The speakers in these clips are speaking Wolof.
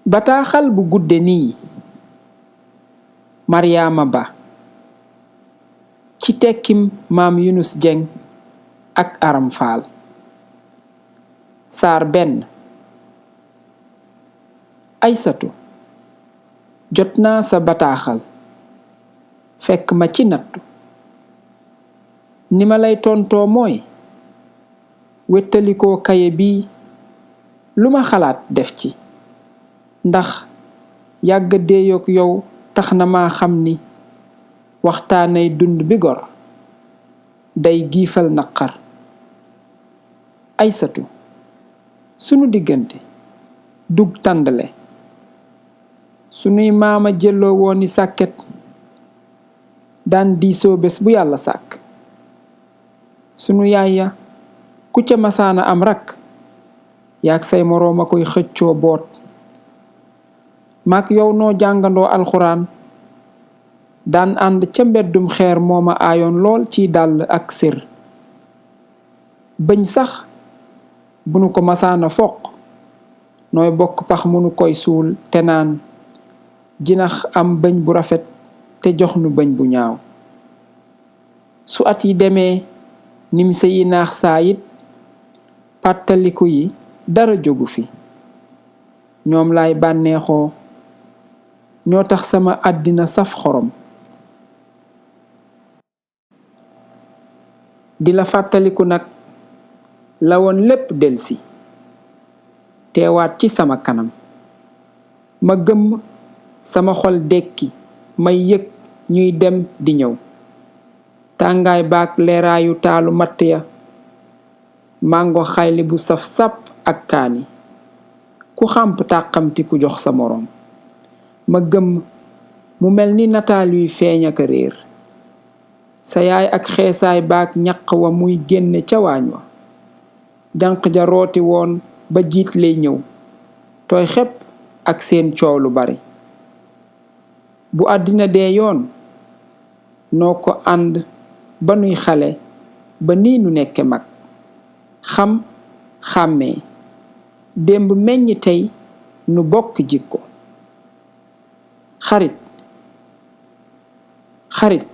bataaxal bu gudde nii Mariama Ba ci tekkim maam Yunus Jeng ak Aram Faal saar 1 Aysatu jot naa sa bataaxal fekk ma ci nattu ni ma lay tontoo mooy wettalikoo kaye bii lu ma xalaat def ci ndax yàgga deeyoog yow tax na ma xam ni waxtaanay dund bi gor day giifal naqar Aysatu sunu diggante dug tàndale sunuy maama jëlloo woon ni sàkket daan diisoo bés bu yàlla sàkk sunu yaaya ku ca masaana am rakk yaag say moroom a koy xëccoo boot maak yow noo jàngandoo alxuraan daan ànd ca mbeddum xeer mooma aayoon lool ci dàll ak sër bëñ sax bu nu ko masaana foq nooy bokk pax mu nu koy suul te naan jinax am bëñ bu rafet te jox nu bëñ bu ñaaw su at yi demee nimse yi naax saa it pàttaliku yi dara jógu fi ñoom laay bànneexoo ñoo tax sama àddina saf xorom di la fàttaliku nag la woon lépp delsi teewaat ci sama kanam ma gëmm sama xol dekki may yëg ñuy dem di ñëw tàngaay baak leeraayu taalu matt ya màngo xayli bu saf sàpp ak kaani ku xàmp tàqamti ku jox sa moroom ma gëmm mu mel ni nataal yuy feeñ ak réer sa yaay ak xeesaay baak ñaq wa muy génne ca waañ wa janq ja rooti woon ba jiit lay ñëw tooy xepp ak seen coow lu bari bu àddina dee yoon noo ko ànd ba nuy xale ba nii nu nekke mag xam xàmmee démb meññ tey nu bokk jikko xarit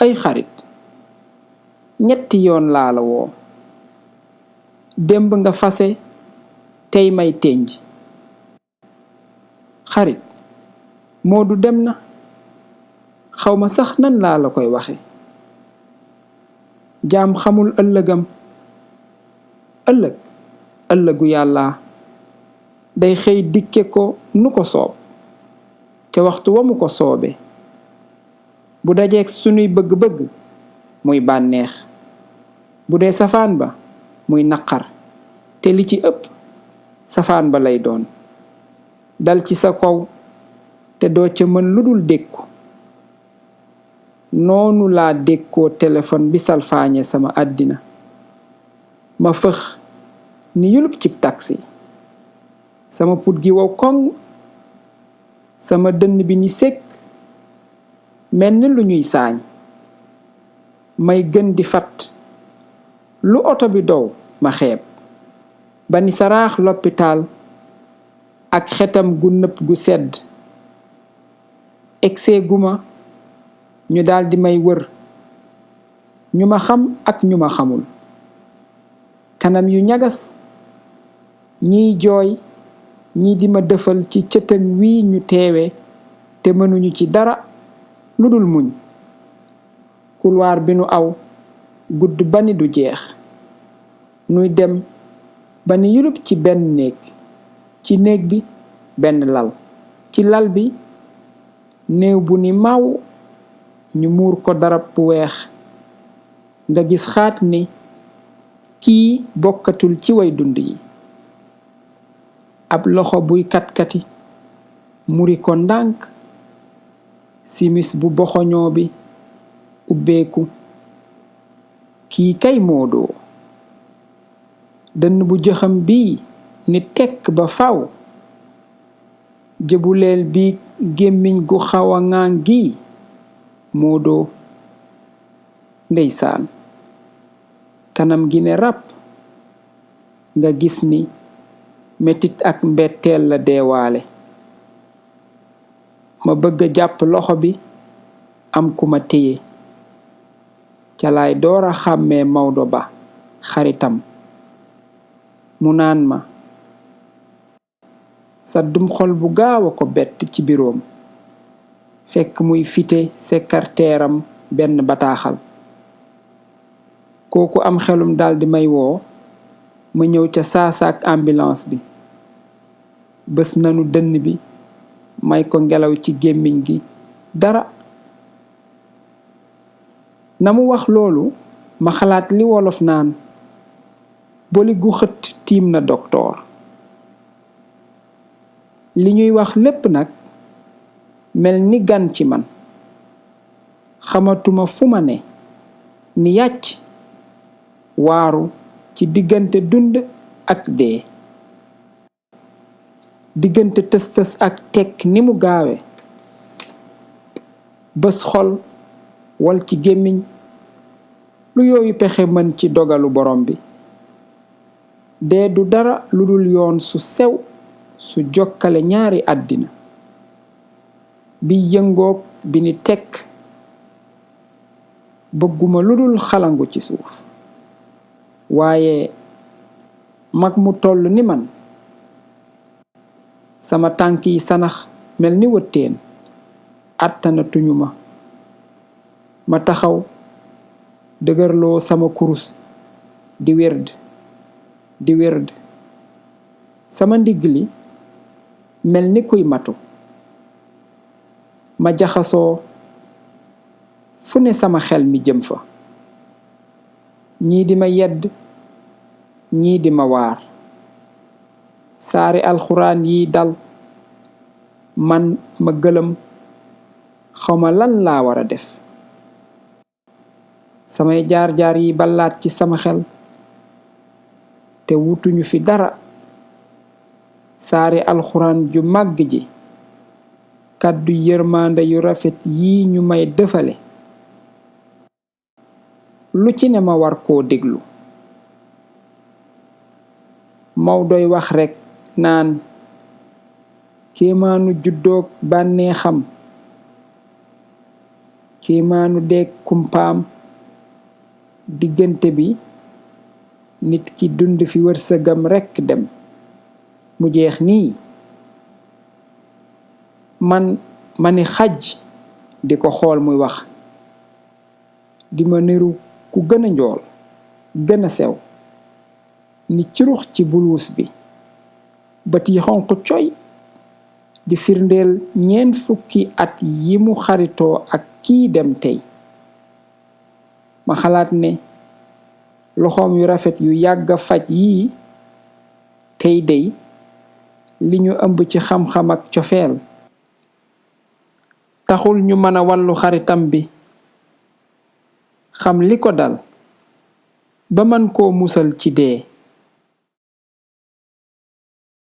ay xarit ñetti yoon laa la woo démb nga fase tey may tenj xarit Moodu dem na xawma sax nan laa la koy waxe jaam xamul ëllëgam ëllëgu yàlla day xëy dikke ko nu ko soob te waxtu wa mu ko soobe bu dajeek sunuy bëgg-bëgg muy bànneex bu dee safaan ba muy naqar te li ci ëpp safaan ba lay doon dal ci sa kaw te doo ca mën lu dul dékku noonu laa dékkoo téléphone bi salfaañe sama àddina ma fëx ni yulub cib taksi sama put gi wow koŋ sama dënn bi ni sekk mel ni lu ñuy saañ may gën di fat lu oto bi dow ma xeeb ba ni saraax loppitaal ak xetam gu nëpp gu sedd egsee guma ñu daldi may wër ñu ma xam ak ñu ma xamul kanam yu ñagas ñiy jooy ñi di ma dëfal ci cëtëng wii ñu teewe te mënuñu ci dara lu dul muñ couloir bi nu aw gudd ba ni du jeex nuy dem ba ni yulub ci benn néeg ci néeg bi benn lal ci lal bi néew bu ni maaw ñu muur ko darab bu weex nga gis xaat ni kii bokkatul ci way dund yi ab loxo buy katkati muri ko ndànk simis bu boxoñoo bi ubbeeku kii kay Moodoo dënn bu jëxam bii ni tekk ba faw jëbuleel bi gémmiñ gu xawa ŋaan gi Moodoo ndeysaan kanam gi ne ràpp nga gis ni metit ak mbetteel la deewaale ma bëgg a jàpp loxo bi am ku ma téye ca laay door a xàmmee Maodo Ba xaritam mu naan ma sa dum xol bu gaaw a ko bett ci biroom fekk muy fite sekkarteeram benn bataaxal kooku am xelum daldi may woo ma ñëw ca saasaak ambulance bi bés nanu dënn bi may ko ngelaw ci gémmiñ gi dara na mu wax loolu ma xalaat li wolof naan boli gu xët tiim na doktoor li ñuy wax lépp nag mel ni gan ci man xamatuma fu ma ne ni yàcc waaru ci diggante dund ak dee diggante tës-tës ak tekk ni mu gaawe bés xol wal ci gémmiñ lu yooyu pexe mën ci dogalu borom bi dee du dara lu dul yoon su sew su jokkale ñaari àddina bi yëngoog bi ni tekk bëgguma lu dul xalangu ci suuf waaye mag mu toll ni man sama tànk yi sanax mel ni wëttéen àttanatuñu ma taxaw dëgërloo sama kurus di wird sama ndigg li mel ni kuy matu ma jaxasoo fu ne sama xel mi jëm fa ñii di ma yedd ñii di ma waar saari alxuraan yi dal man ma gëlëm xawma lan laa war a def samay jaar-jaar yi ballaat ci sama xel te wutuñu fi dara saari alxuraan ju màgg ji kàddu yërmande yu rafet yi ñu may dëfale lu ci ne ma war koo déglu Mawdoy wax rekk naan kéemaanu juddoog bànneexam kéemaanu deeg kumpaam diggante bi nit ki dund fi wërsëgam rekk dem mu jeex nii ma ni xaj di ko xool muy wax di ma niru ku gën a njool gën a sew ni curux ci buluus bi bët yi xonq coy di firndeel 40 at yi mu xaritoo ak kii dem tey ma xalaat ne loxoom yu rafet yu yàgga faj yii tey dey li ñu ëmb ci xam-xam ak cofeel taxul ñu mën a wàllu xaritam bi xam li ko dal ba mën koo musal ci dee